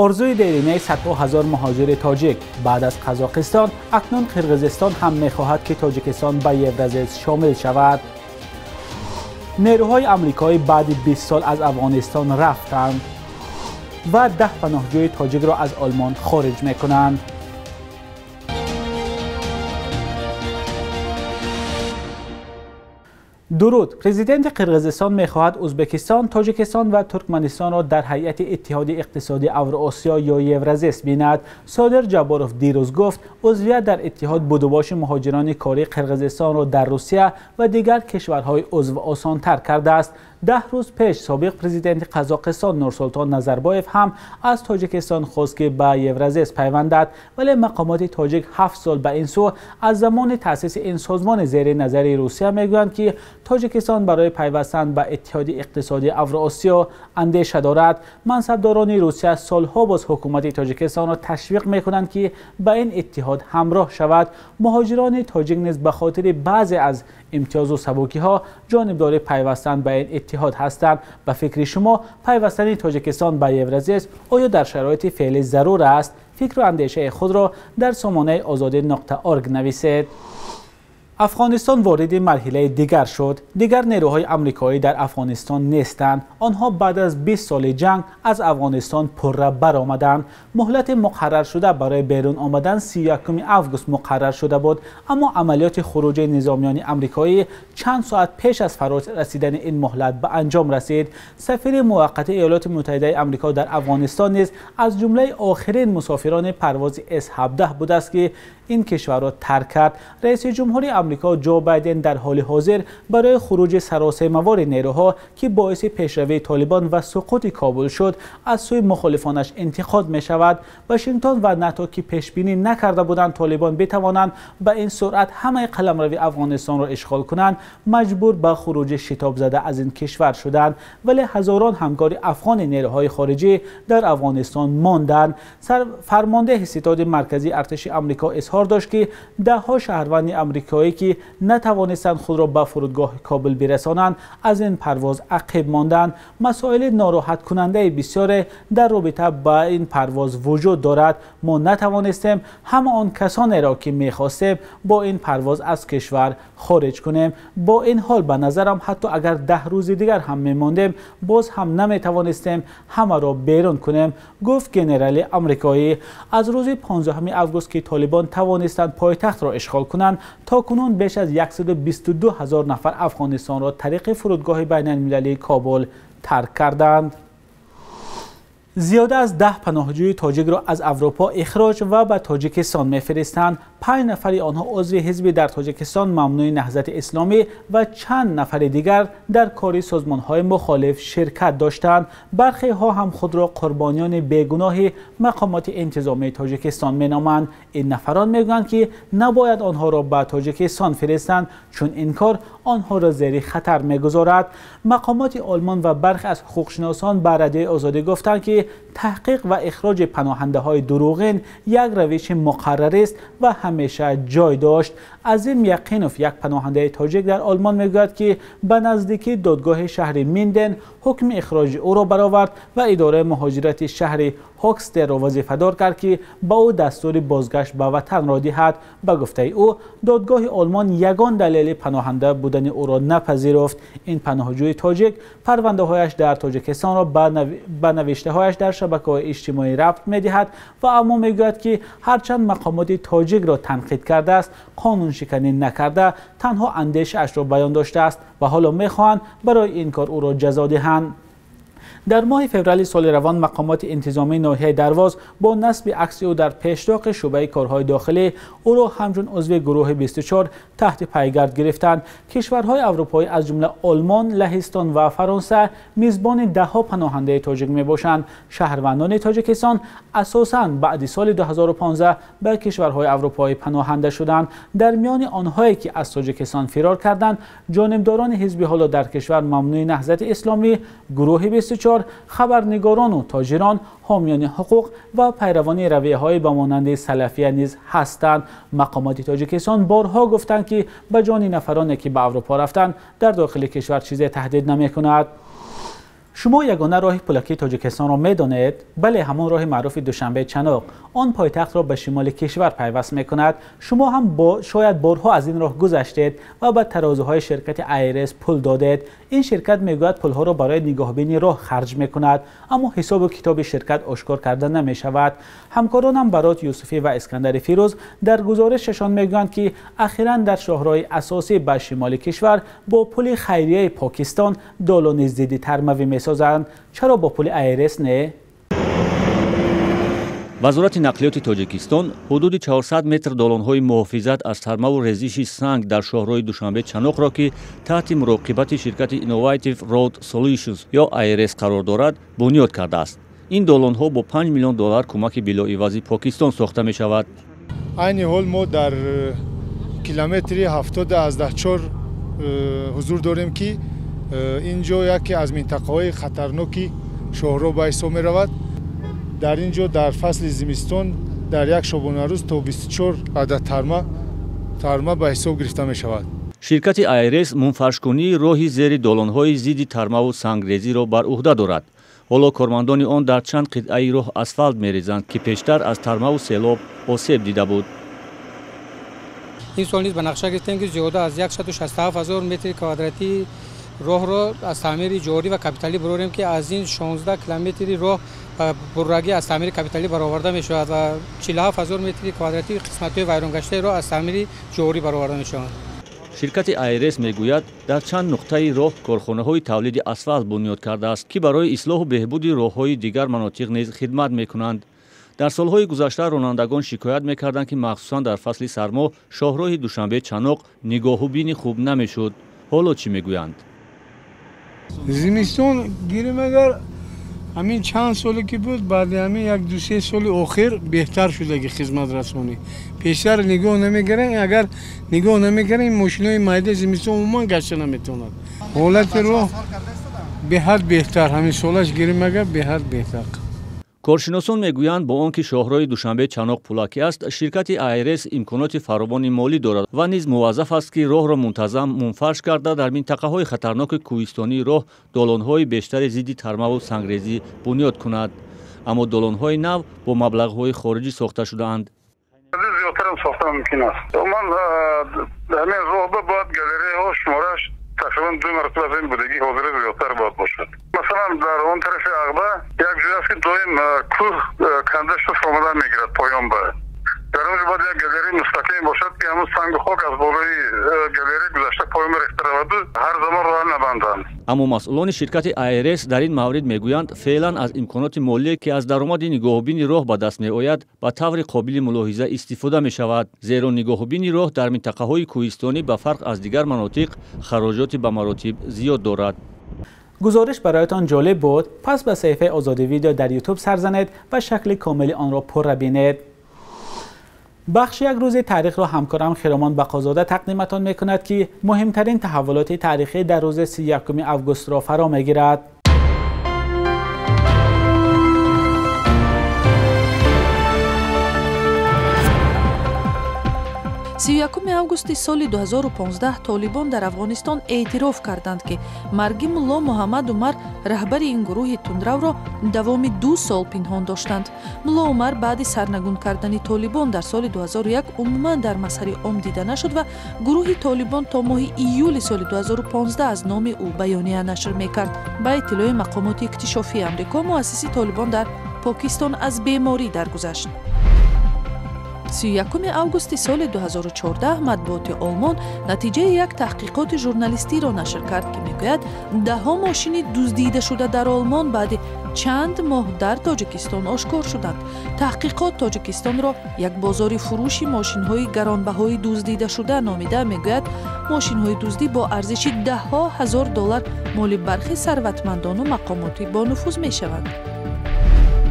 Орзуи деринаи садҳо ҳазор муҳоҷири тоҷик баъд аз Қазоқистон, акнун Қирғизистон ҳам мехоҳад, ки Тоҷикистон ба Евразия шомил шавад. Нерӯҳои амрикоӣ баъди 20 сол аз Афғонистон рафтанд ва 10 паноҳҷӯи тоҷикро аз Олмон хориҷ мекунанд. Дуруд. Президенти Қирғизистон мехоҳад Ӯзбекистон, Тоҷикистон ва Туркманистонро дар ҳайати Иттиҳоди Иқтисодии Авроосиё ё Евразия бинад. Содир Ҷабборов дирӯз гуфт, узвият дар иттиҳод будубоши муҳоҷирони кории Қирғизистонро дар Русия ва дигар кишварҳои узв осонтар кардааст. 10 рӯз пеш собиқ президенти Қазоқистон Нурсултон Назарбоев ҳам аз Тоҷикистон хост, ки ба Евразия пайвандад, вале мақомоти тоҷик 7 сол ба ин сӯ аз замони таъсиси ин созмони зери назари Русия мегӯянд, ки Тоҷикистон барои пайвастан ба Иттиҳоди Иқтисодии Авроосиё андеша дорад. Мансабдорони Русия солҳо боз ҳукумати Тоҷикистонро ташвиқ мекунанд, ки ба ин иттиҳод ҳамроҳ шавад. Муҳоҷирони тоҷик низ ба хотири баъзе аз имтиёзу сабукиҳо ҷонибдори пайвастан ба ин иттиҳод ҳастанд. Ба фикри шумо пайвастани Тоҷикистон ба Евразия оё дар шароити феълӣ зарур аст? Фикру андешаи худро дар сомонаи озодӣ.org нависед. Афғонистон вориди марҳилаи дигар шуд. Дигар нерӯҳои амрикоӣ дар Афғонистон нестанд. Онҳо баъд аз 20 соли ҷанг аз Афғонистон пурра баромаданд. Муҳлати муқарраршуда барои берун омадан 31 август муқаррар шуда буд, аммо амалиёти хуруҷи низомиёни амрикоӣ чанд соат пеш аз фаро расидани ин муҳлат ба анҷом расид. Сафири муваққати Иёлоти Муттаҳидаи Амрико дар Афғонистон низ аз ҷумлаи охирин мусофирони парвози С-17 будааст, ки ин кишварро тарк кард. Раиси ҷумҳури Амрико Ҷо Байден дар ҳоли ҳозир барои хуруҷи саросемавори нерӯҳо, ки боиси пешравии Толибон ва суқути Кобул шуд, аз сӯи мухолифонаш интиқод мешавад. Вашингтон ва НАТО, ки пешбинӣ накарда буданд Толибон битавонанд ба ин суръат ҳамаи қаламрави Афғонистонро ишғол кунанд, маҷбур ба хуруҷи шитобзада аз ин кишвар шуданд. Вале ҳазорон ҳамкори афғони нерӯҳои хориҷӣ дар Афғонистон монданд. Фармондеҳи ситоди марказии артиши Амрико изҳор дошт, ки даҳҳо шаҳрванди амрикоӣ, ки натавонистанд худро ба фурудгоҳи Кобул бирасонанд, аз ин парвоз ақиб монданд. Масоили нороҳаткунандаи бисёре дар робита ба ин парвоз вуҷуд дорад. Мо натавонистем ҳама он касонеро, ки мехостем, бо ин парвоз аз кишвар хориҷ кунем. Бо ин ҳол ба назарам ҳатто агар 10 рӯзи дигар ҳам мемондем, боз ҳам наметавонистем ҳамаро берун кунем, гуфт генерали амрикоӣ. Аз рӯзи 15 август, ки Толибон тавонистанд пойтахтро ишғол кунанд, то кунун беш аз 122 ҳазор нафар Афғонистонро тариқи фурудгоҳи байналмилалии Кобул тарк карданд. Зиёда аз 10 паноҳҷӯи тоҷикро аз Аврупо ихроҷ ва ба Тоҷикистон мефиристанд. 5 нафари онҳо узви ҳизби дар Тоҷикистон мамнӯи Наҳзати Исломӣ ва чанд нафари дигар дар кори созмонҳои мухолиф ширкат доштанд. Бархеҳо ҳам худро қурбониёни бегуноҳи мақомоти интизомии Тоҷикистон меноманд. Ин нафарон мегӯянд, ки набояд онҳоро ба Тоҷикистон фиристанд, чун ин кор онҳоро зери хатар мегузорад. Мақомоти Олмон ва бархе аз ҳуқуқшиносон ба Радиои Озодӣ гуфтанд, ки таҳқиқ ва ихроҷи паноҳандаҳои дурӯғин як равиши муқаррарист ва ҳамеша ҷой дошт. Азим Яқинов, як паноҳандаи тоҷик дар Олмон, мегӯяд, ки ба наздикии додгоҳи шаҳри Минден ҳукми ихроҷи ӯро баровард ва идораи муҳоҷирати шаҳри Ҳокстерро вазифадор кард, ки ба ӯ дастури бозгашт ба ватанро диҳад. Ба гуфтаи ӯ, додгоҳи Олмон ягон далели паноҳанда будани ӯро напазируфт. Ин паноҳҷӯи тоҷик парвандаҳояш дар Тоҷикистонро ба навиштаҳояш дар шабакаҳои иҷтимоӣ рабт медиҳад ва аммо мегӯяд, ки ҳарчанд мақомоти тоҷикро танқид кардааст, қонуншиканӣ накарда, танҳо андешаашро баён доштааст ва ҳоло мехоҳанд барои ин кор ӯро ҷазо диҳанд. Дар моҳи феврали соли равон мақомоти интизомии ноҳияи Дарвоз бо насби акси ӯ дар пешроқи шӯъбаи корҳои дохилӣ ӯро ҳамчун узви гурӯҳи 24 таҳти пайгард гирифтанд. Кишварҳои аврупоӣ аз ҷумла Олмон, Лаҳистон ва Фаронса мизбони даҳҳо паноҳандаи тоҷик мебошанд. Шаҳрвандони Тоҷикистон асосан баъди соли 2015 ба кишварҳои аврупоӣ паноҳанда шуданд. Дар миёни онҳое ки аз Тоҷикистон фирор карданд, ҷонибдорони ҳизби ҳоло дар кишвар мамнӯи Наҳзати Исломӣ, гурӯҳи 24, хабарнигорону тоҷирон, ҳомиёни ҳуқуқ ва пайравони равияҳои ба монанди салафия низ ҳастанд. Мақомоти Тоҷикистон борҳо гуфтанд, ки ба ҷони нафароне, ки ба Аврупо рафтанд, дар дохили кишвар чизе таҳдид намекунад. Шумо ягона роҳи пулакии Тоҷикистонро медонед? Бале, ҳамон роҳи маъруфи Душанбе-Чаноқ. Он пойтахтро ба шимоли кишвар пайваст мекунад. Шумо ҳам шояд борҳо аз ин роҳ гузаштед ва ба тарозуҳои ширкати АйРС пул додед. Ин ширкат мегӯяд пулҳоро барои нигоҳбинии роҳ харҷ мекунад, аммо ҳисобу китоби ширкат ошкор карда намешавад. Ҳамкоронам Барот Юсуфӣ ва Искандари Фирӯз дар гузоришашон мегӯянд, ки ахиран дар шоҳроҳи асосӣ ба шимоли кишвар бо пули хайрияи Покистон долони зидди тармавӣ месозанд. Чаро бо пули АйРС не? Вазорати нақлиёти Тоҷикистон ҳудуди 400 метр долонҳои муҳофизат аз тармаву резиши санг дар шоҳроҳи Душанбе-Чаноқро, ки таҳти муроқибати ширкати Innovative Road Solutions ё АйРС қарор дорад, бунёд кардааст. Ин долонҳо бо 5 миллион доллар кӯмаки билоивази Покистон сохта мешавад. Айни ҳол мо дар километри 70,4 ҳузур дорем, ки ин ҷо яке аз минтақаҳои хатарноки шоҳроҳ ба ҳисоб меравад. Дар ин ҷо дар фасли зимистон дар як шабонарӯз то 24 адад тарма ба ҳисоб гирифта мешавад. Ширкати АйРС мунфаршкунии роҳи зери долонҳои зидди тармаву сангрезиро бар уҳда дорад. Ҳоло кормандони он дар чанд қитъаи роҳ асфалт мерезанд, ки пештар аз тармаву селоб осеб дида буд. Ин сол низ ба нақша гирифтем, ки зиёда аз 167 ҳазор метри квадратии роҳро аз таъмири ҷорӣ ва капиталӣ барорем, ки аз ин 16 километри роҳ буррагӣ аз таъмири капиталӣ бароварда мешавад ва 47 ҳазор метри квадратии қисматҳои вайронгаштаи роҳ аз таъмири ҷорӣ бароварда мешаванд. Ширкати АйРС мегӯяд, дар чанд нуқтаи роҳ корхонаҳои тавлиди асфалт бунёд кардааст, ки барои ислоҳу беҳбуди роҳҳои дигар манотиқ низ хидмат мекунанд. Дар солҳои гузашта ронандагон шикоят мекарданд, ки махсусан дар фасли сармо шоҳроҳи Душанбе-Чаноқ нигоҳубини хуб намешуд. Ҳоло чӣ мегӯянд? Зимистон гирем, агар ҳамин чанд соле ки буд, баъди ҳамин як ду се соли охир беҳтар шудаги хизматрасонӣ. Пештар нигоҳ намекардем, агар нигоҳ намекардем, мошинои майда зимистон умуман гашта наметавонад. Ҳолати роҳ беҳад беҳтар, ҳамин солаш гирем агар беҳад беҳтар. Коршиносон мегӯянд, бо он ки шоҳроҳи Душанбе-Чаноқ пулакӣ аст, ширкати АйРС имконоти фаровони молӣ дорад ва низ муваззаф аст, ки роҳро мунтазам мунфарш карда дар минтақаҳои хатарноки кӯҳистонии роҳ долонҳои бештари зидди тармаву сангрезӣ бунёд кунад. Аммо долонҳои нав бо маблағҳои хориҷӣ сохта шудаанд. Зиёдтарам сохта мумкин аст. Ман ҳамин роҳба бояд галереяҳо шумораш тақрибан 2 маротиба аз ин будагӣ ҳозира зиёдтар бояд бошад. Масалан, дар он тарафи Ағба як ҷой аст, ки доим кӯҳ канда шуда фаромадан мегирад поён ба. Дар он ҷо бояд як галереяи мустақим бошад, ки ҳамун сангу хок аз болои галерея гузашта поён рехта раваду ҳар замон роҳ набанданд. Аммо масъулони ширкати АйРС дар ин маврид мегӯянд, феълан аз имконоти молие, ки аз даромади нигоҳубини роҳ ба даст меояд, ба таври қобили мулоҳиза истифода мешавад, зеро нигоҳубини роҳ дар минтақаҳои кӯҳистонӣ ба фарқ аз дигар манотиқ хароҷоти ба маротиб зиёд дорад. Гузориш бароятон ҷолиб буд? Пас ба саҳифаи Озодӣ видео дар Ютуб сар занед ва шакли комили онро пурра бинед. Бахши як рӯзи таърихро ҳамкорам Хиромон Бақозода тақдиматон мекунад, ки муҳимтарин таҳаввулоти таърихӣ дар рӯзи 31 августро фаро мегирад. 31 августи соли 2015 толибон дар Афғонистон эътироф карданд, ки марги Мулло Муҳаммад Умар, раҳбари ин гурӯҳи тундравро, давоми 2 сол пинҳон доштанд. Мулло Умар баъди сарнагун кардани толибон дар соли 2001 умуман дар мазҳари ом дида нашуд ва гурӯҳи толибон то моҳи июли соли 2015 аз номи ӯ баёния нашр мекард. Ба иттилои мақомоти иктишофии Амрико, муассиси толибон дар Покистон аз беморӣ даргузашт. 31 августи соли 2014 матбуоти Олмон натиҷаи як таҳқиқоти журналистиро нашр кард, ки мегӯяд даҳҳо мошини дуздидашуда дар Олмон баъди чанд моҳ дар Тоҷикистон ошкор шуданд. Таҳқиқот Тоҷикистонро як бозори фурӯши мошинҳои гаронбаҳои дуздидашуда номида мегӯяд, мошинҳои дуздӣ бо арзиши даҳҳо ҳазор доллар моли бархи сарватмандону мақомоти бонуфуз мешаванд.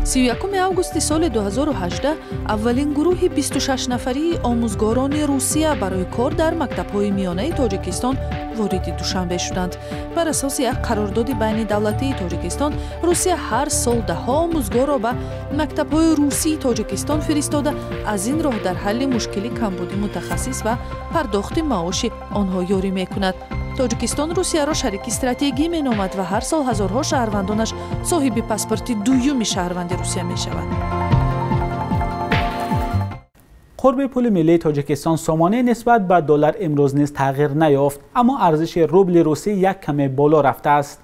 31 августи соли 2018 аввалин гурӯҳи 26 нафарии омӯзгорони Русия барои кор дар мактабҳои миёнаи Тоҷикистон вориди Душанбе шуданд. Бар асоси як қарордоди байни давлатии Тоҷикистон, Русия ҳар сол даҳҳо омӯзгорро ба мактабҳои русии Тоҷикистон фиристода, аз ин роҳ дар ҳалли мушкили камбуди мутахассис ва пардохти маоши онҳо ёрӣ мекунад. Тоҷикистон Русияро шарики стратегӣ меномад ва ҳар сол ҳазорҳо шаҳрвандонаш соҳиби паспорти дуюми шаҳрванди Русия мешаванд. Қурби пули миллии Тоҷикистон сомонӣ нисбат ба доллар имрӯз низ тағйир наёфт, аммо арзиши рубли русӣ як каме боло рафтааст.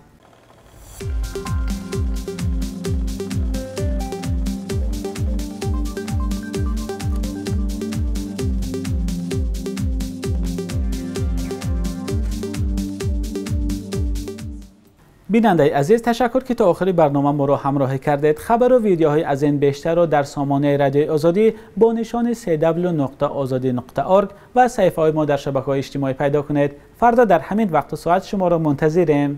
Бинандаи азиз, ташаккур ки то охири барнома моро ҳамроҳӣ кардед. Хабару видеоҳои аз ин бештарро дар сомонаи Радиои Озодӣ бо нишони cw.ozodi.org ва саҳифаҳои мо дар шабакаҳои иҷтимоӣ пайдо кунед. Фардо дар ҳамин вақту соат шуморо мунтазирем.